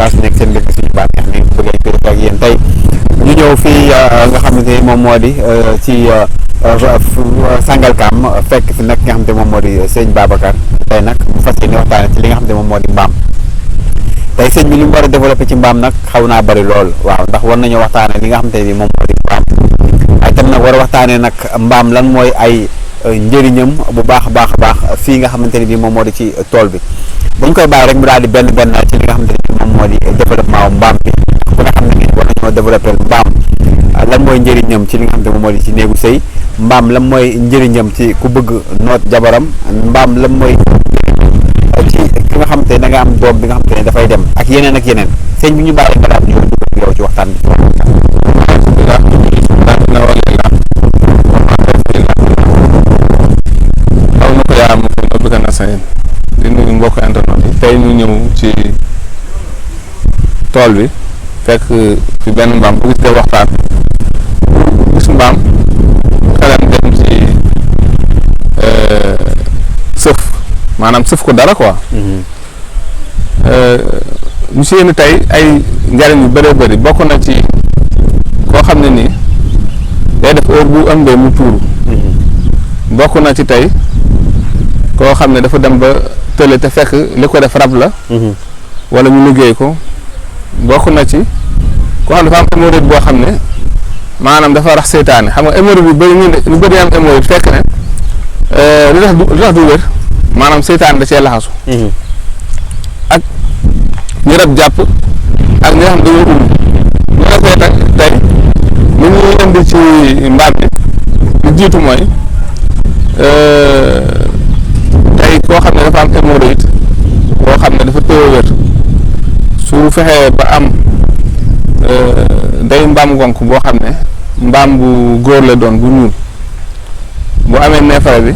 saa su nekk seen mbir suñu bànneex ni bëgg ko def ak yéen tey ñu ñëw fii nga xamante ni moom moo di ci Sangalkam fekk fi nag nga xamante moom moo di sëñ Babacar tey nag bu fas yéene waxtaane ci li nga xamante moom moo di mbaam tey sëñ bi li mu war a développé ci mbaam nag xaw naa bëri lool waaw ndax war nañoo waxtaane li nga xamante ni moom moo di mbaam ay tam nag war a waxtaanee nag mbaam lan mooy ay njëriñam bu baax a baax fii nga xamante ni bii moom moo di ci tool bi buñ koy bàyyi rek mu daal di benn ci li nga xamante ni moom moo di développement wu mbaam bi ku nga xam ne war nañoo développé mbaam lan mooy njëriñam ci li nga xamante moom moo di ci néegu sëy mbaam lan mooy njëriñam ci ku bëgg noot jabaram mbaam lan mooy ci ki nga xamante ne da nga am doom bi nga xamante ne dafay dem ak yeneen sëñ bi ñu bàyyi nga daal ñëw dugg yow ci waxtaan bi di nuyu mbokk internet yi tey ñu ñëw ci tool bi fekk fi benn mbaam bu gis te waxtaan gis mbaam xelam dem ci sëf maanaam sëf ko dara quoi monsieur ni tey ay njariñ yu bëree bëri bokk na ci koo xam ne nii day def heure bu ëmbee mu tuuru bokk na ci tey koo xam ne dafa dem ba tële te fekk li ko def rab la wala ñu liggéey ko bokk na ci koo xam ne dafa am hémorroïde boo xam ne maanaam dafa rax seytaane xam nga hémorroïde bi bëri ñu bëri am hémorroïde fekk ne li tax du wér maanaam seytaane da cee laxasu ak ñi rab jàpp ak ñi nga xam dañoo ñu la koy tey li ñuy indi ci mbaam bi lu jiitu mooy tey koo xam ne dafa am hémorroïde koo xam ne dafa tëw a wér su fexee ba am day mbaam ngonk boo xam ne mbaam bu góor la doon bu ñuul bu amee neefare bi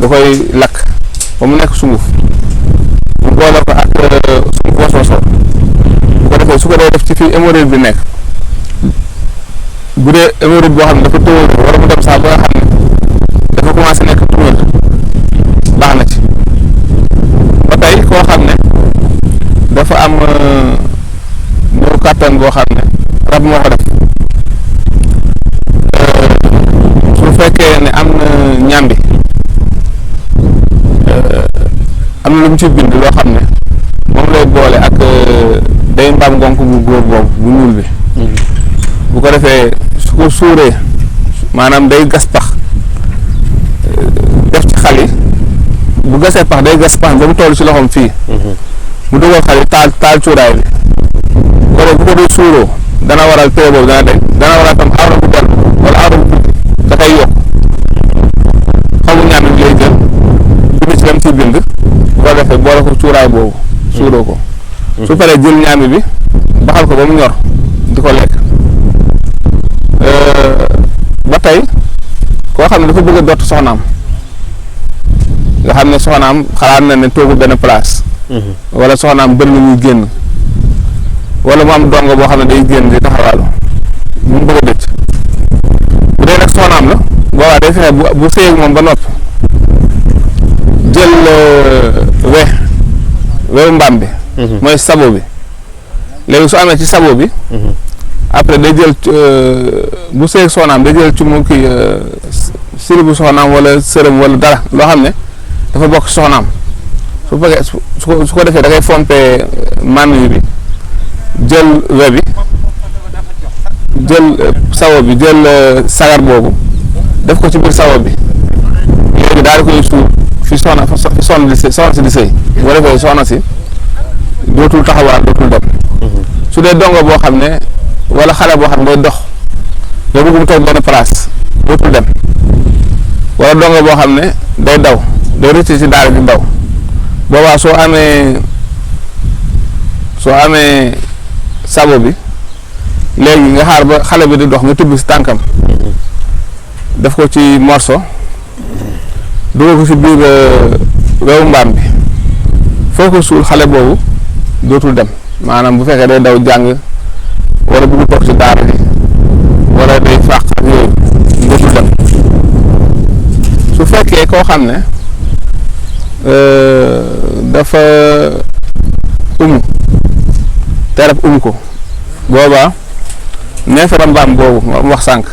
da koy lakk ba mu nekk sunguf bu boole ko ak sunguf wasooso bu ko defee su ko dee def ci fii hémorroïde bi nekk bu dee hémorroïde boo xam ne dafa tëw a wér wala mu dem sax ba nga xam ne dafa commencé nekk tumeur baax na ci ba tey koo xam ne dafa am néew kàttan boo xam ne rab moo ko def su fekkee ne am na ñambi am na lu mu ci bind loo xam ne moom lay boole ak day mbaam ngonk bu góor boobu bu ñuul bi bu ko defee su ko suuree maanaam day gas pax def ci xal yi bu gasee pax day gas pax ba mu toll ci loxoom fii mu dugal xal yi taal cuuraay bi bu ko dee suuroo dana waral téye boobu dana waral tam awra bu del wala awra bu tuuti da koy yokk xamu ñaam bi lay jël bind ci lam ciy bind bu ko defee boole ko cuuraay boobu suuroo ko su paree jël ñaami bi baxal ko ba mu ñor di ko lekk ba tey koo xam ne dafa bëgg a dott soxnaam nga xam ne soxnaam xalaat na ne toogu benn place wala soxnaam bëri na muy génn wala mu am dongo boo xam ne day génn di taxawaalu mu bëgg a dëcc bu dee nag soxnaam la boobaa day fexe bu sëyeeg moom ba noppi jël wewu mbaam bi mooy sabo bi léegi su amee ci sabo bi après day jël bu sëyeeg soxnaam day jël ci mu kii siri bu soxnaam wala sërëm wala dara loo xam ne dafa bokk soxnaam su bëggee su ko defee da ngay fompee mànn bi jël we bi jël sawo bi jël sagar boobu def ko ci biir sawo bi léegi daal di koy suur fi soxna si di sëy boo defee soxna si dootul taxawaat dootul dem su dee dongo boo xam ne wala xale boo xam ne day dox nga bëgg mu toog benn place dootul dem wala dongo boo xam ne day daw day rëcc ci daal di daw boobaa soo amee sabo bi léegi nga xaar ba xale bi di dox nga tibb si tànkam def ko ci morso dugal ko si biir wewu mbaam bi foo ko suul xale boobu dootul dem maanaam bu fekkee day daw jàng wala bu toog ci daara ji wala day fàq ak yooyu dootul dem su fekkee koo xam ne dafa tereb ko boobaa neefere mbaam boobu ma wax sànq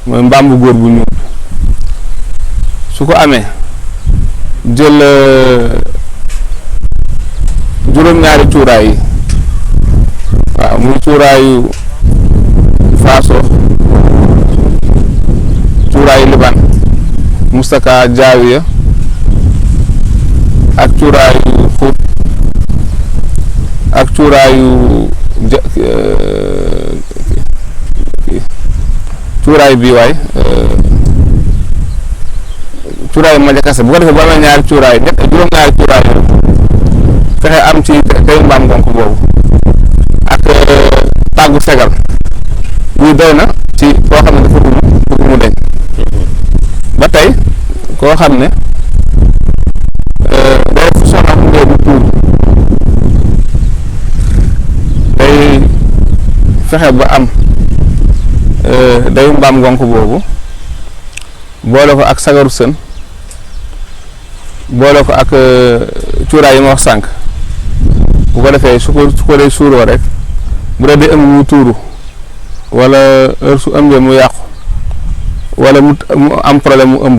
mooy mbaam bu góor bu ñuul su ko amee jël juróom-ñaari cuuraay yi waaw muy cuuraayu faaso cuuraayu liban mustaka jaawiya ak cuuraayu xuut ak cuuraayu cuuraay bii waay cuuraay majakase bu ko defee bu amee ñaari cuuraay juróom-ñaari cuuraay fexe am ci tey mbaam ngonk boobu ak tàggu fegal lii doy na ci koo xam ne dafa bëgg mu deñ ba tey koo xam ne day sonal ngee bu tuur day fexe ba am dayu mbaam ngonk boobu boole ko ak sagaru sën boole ko ak cuuraay yi ma wax sànq bu ko defee su ko dee suuroo rek bu dee day ëmb mu tuuru wala heure su ëmbee mu yàqu wala mu am problème mu ëmb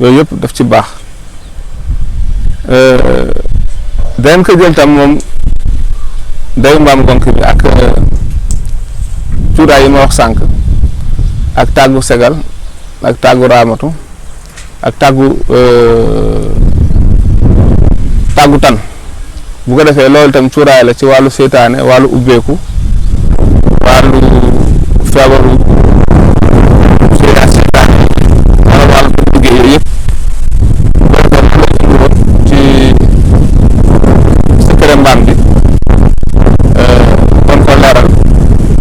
yooyu yëpp daf ci baax dañ ko jël tam moom dayu mbaam ngonk bi ak cuuraay yi ma wax sànq ak tàggu segal ak tàggu raamatu ak tàggu tan bu ko defee loolu itam cuuraay la ci wàllu seytaane wàllu ubbeeku wàllu feebaru seytaane wala wàllu liggéey yooyu yëpp ci secret mbaam bi kon ko leeral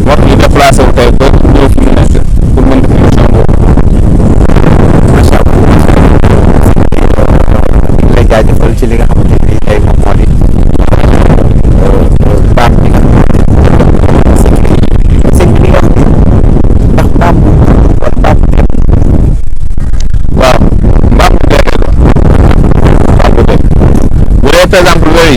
moo tax ñu déplacé wu tey ba ñëw fi mu nekk pour mën def émission boobu. macha allah lay jaajëfal ci li nga xamante ni tey moom moo di mbaam bi nga xamante ni sëñ bi li nga wax ni ndax mbaam bu wala mbaam bu dee waaw mbaam bu dee doon mbaam bu dee bu dee par exemple wéy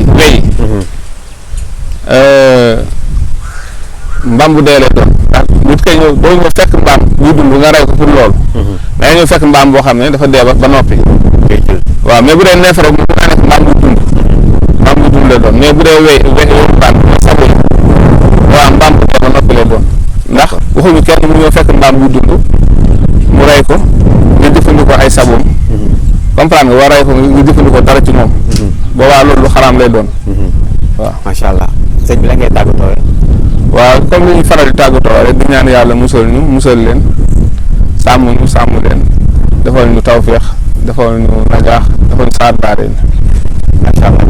mbaam bu dee lay doon ndax nit kay ñëw boo ñëw fekk mbaam buy dund nga rey ko pour loolu danga ñëw fekk mbaam boo xam ne dafa dee ba noppi waaw mais bu dee neefere mu naa nekk mbaam bu dund lay doon mais bu dee wéy mbaam sabo yi waaw mbaam bu dee ba noppi lay doon ndax waxuñu kenn mu ñëw fekk mbaam buy dund mu rey ko nga jëfandikoo ay saboom comprendre nga war rey ko nga jëfandikoo dara ci moom boobaa loolu lu xaraam lay doon waaw. macha allah sëñ bi la ngay tàggatoo waaw comme ni ñu faral di tàggatoo rek di ñaan yàlla musal ñu musal leen sàmm ñu sàmm leen defal ñu tawféex defal ñu najaax defal ñu saat baareen macha allah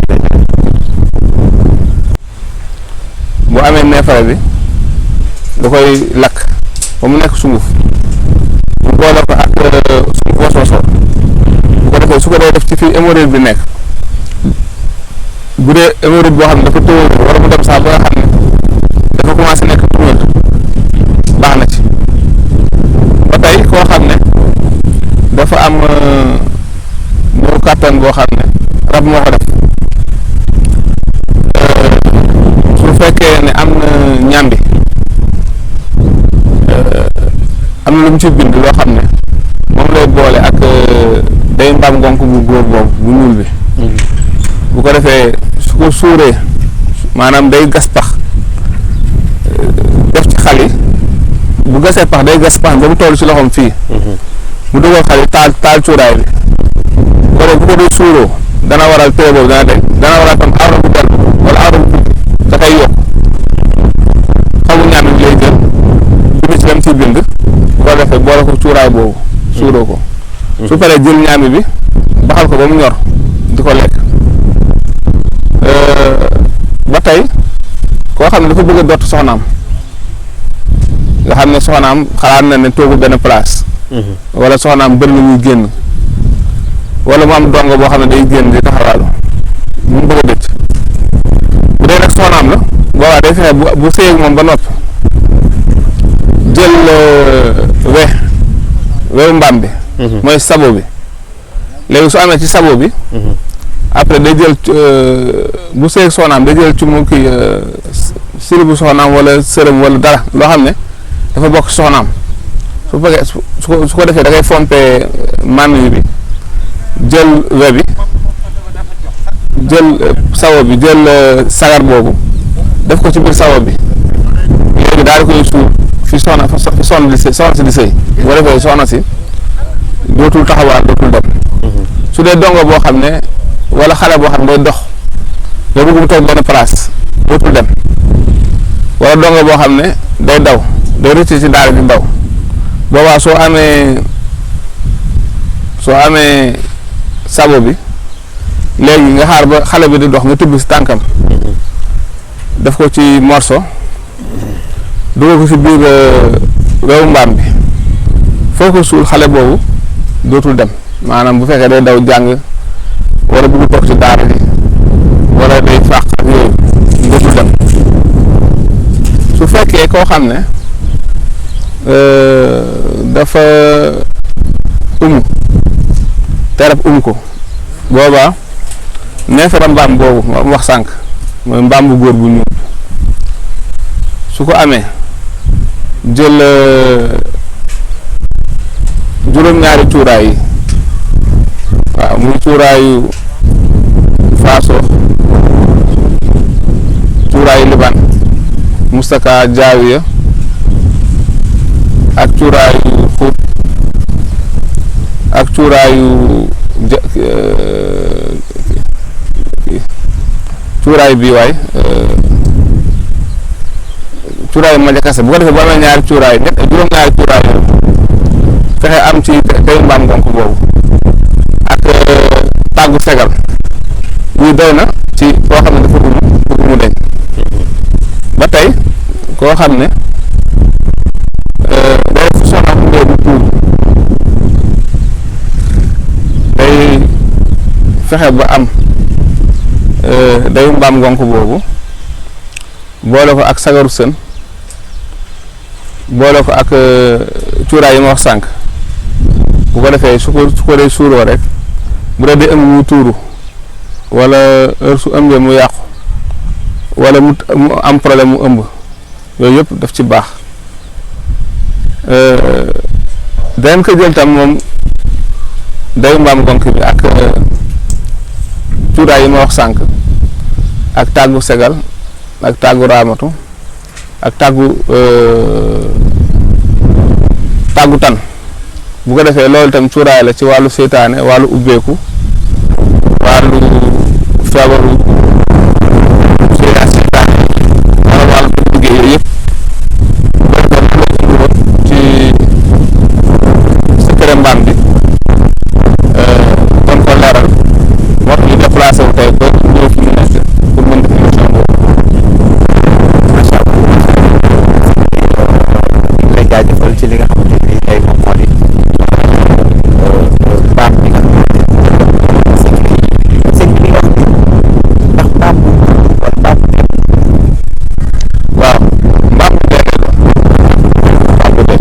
bu amee neefare bi da koy lakk ba mu nekk sunguf mu boole ko ak sunguf wasooso bu ko defee su ko dee def ci fii hémorroïde bi nekk bu dee hémorroïde boo xam ne dafa tëwoon wala mu dem sax ba nga xam ne dafa commencé nekk tuñal baax na ci ba tey koo xam ne dafa am néew kàttan boo xam ne rab moo ko def su fekkee ne am na ñambi am na lu mu ci bind loo xam ne moom lay boole ak day mbaam ngonk bu góor boobu bu ñuul bi bu ko defee su ko suuree maanaam day gas pax def ci xal yi bu gasee pax day gas pax ba mu toll ci loxoom fii mu dugal xal yi taal cuuraay bi bu ko dee suuroo dana waral péré boobu dana waral tam awra bu dellu wala awra bu da koy yokk xamu ñaam bi lay jël bind ci dem ci bind bu ko defee boole ko cuuraay boobu suuroo ko su paree jël ñaami bi baxal ko ba mu ñor di ko lekk ba tey koo xam ne dafa bëgg a dott soxnaam nga xam ne soxnaam xalaat na ne toogu benn place wala soxnaam bëri na muy génn wala mu am dongo boo xam ne day génn di taxawaalu mu bëgg a dëcc bu dee nag soxnaam la boobaa day fexe bu sëyeeg moom ba noppi jël wewu mbaam bi mooy sabo bi léegi su amee ci sabo bi après day jël bu sëyeeg soxnaam day jël ci mu kii siribu soxnaam wala sërëm wala dara loo xam ne dafa bokk soxnaam su fekkee su ko defee da ngay fompee mànn bi jël we bi jël sawo bi jël sagar boobu def ko ci biir sawo bi léegi daal di koy suur fi soxna si di sëy boo defee soxna si dootul taxawaat dootul dem su dee dongo boo xam ne wala xale boo xam ne day dox nga bëgg mu toog benn place dootul dem wala dongo boo xam ne day daw day rëcc ci daara di daw boobaa soo amee sabo bi léegi nga xaar ba xale bi di dox nga tibb si tànkam def ko ci morso dugal ko ci biir wewu mbaam bi foo ko suul xale boobu dootul dem maanaam bu fekkee day daw jàng wala bu toog ci daara ji wala day fàq ak yooyu dootul dem su fekkee koo xam ne dafa terab ko boobaa neefere mbaam boobu ma wax sànq mooy mbaam bu góor bu ñuul su ko amee jël juróom-ñaari cuuraay yi waaw muy cuuraayu faaso cuuraayu liban mustaka jaawiya ak cuuraayu xuut ak cuuraayu cuuraay bii waay cuuraay majakase bu ko defee bu amee ñaari cuuraay juróom-ñaari cuuraay fexe am ci tey mbaam ngonk boobu ak tàggu segal lii doy na ci koo xam ne dafa bëgg mu deñ ba tey koo xam ne day fu soxna bu bu tuur day fexe ba am dayu mbaam ngonk boobu boole ko ak sagaru sën boole ko ak cuuraay yi ma wax sànq bu ko defee su ko dee suuroo rek bu dee ëmb mu tuuru wala heure su ëmbee mu yàqu wala mu am problème mu ëmb yooyu yëpp daf ci baax danañ ko jël tam moom dayu mbaam ngonk bi ak cuuraay yi ma wax sànq ak tàggu segal ak tàggu raamatu ak tàggu tan bu ko defee loolu tam cuuraay la ci wàllu seytaane wàllu ubbeeku wàllu feebaru seytaane wala wàllu liggéey yooyu yëpp ci secret mbaam bi kon ko leeral moo tax ñu déplacé wu tey ba ñëw fi mu nekk pour mën def émission boobu macha allah lay jaajëfal ci li nga xamante ni tey moom moo di mbaam bi nga xamante ni sëñ bi wax ni ndax mbaam bu wala mbaam bu waaw mbaam bu dee doon mbaam bu dee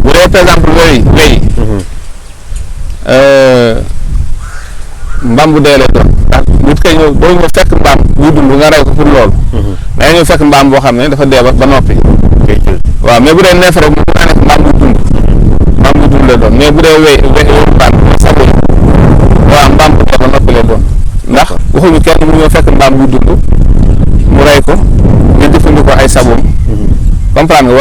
bu dee par exemple wéy mbaam bu dee lay doon ndax nit kay ñëw boo ñëw fekk mbaam buy dund nga rey ko pour loolu da nga ñëw fekk mbaam boo xam ne dafa dee ba noppi waaw mais bu dee neefere mu naa nekk mbaam bu dund lay doon mais bu dee wéy mbaam sago waaw mbaam bu dee ba noppi lay doon ndax waxuñu kenn mu ñëw fekk mbaam bu dund mu rey ko nga jëfandikoo ay saboom comprendre nga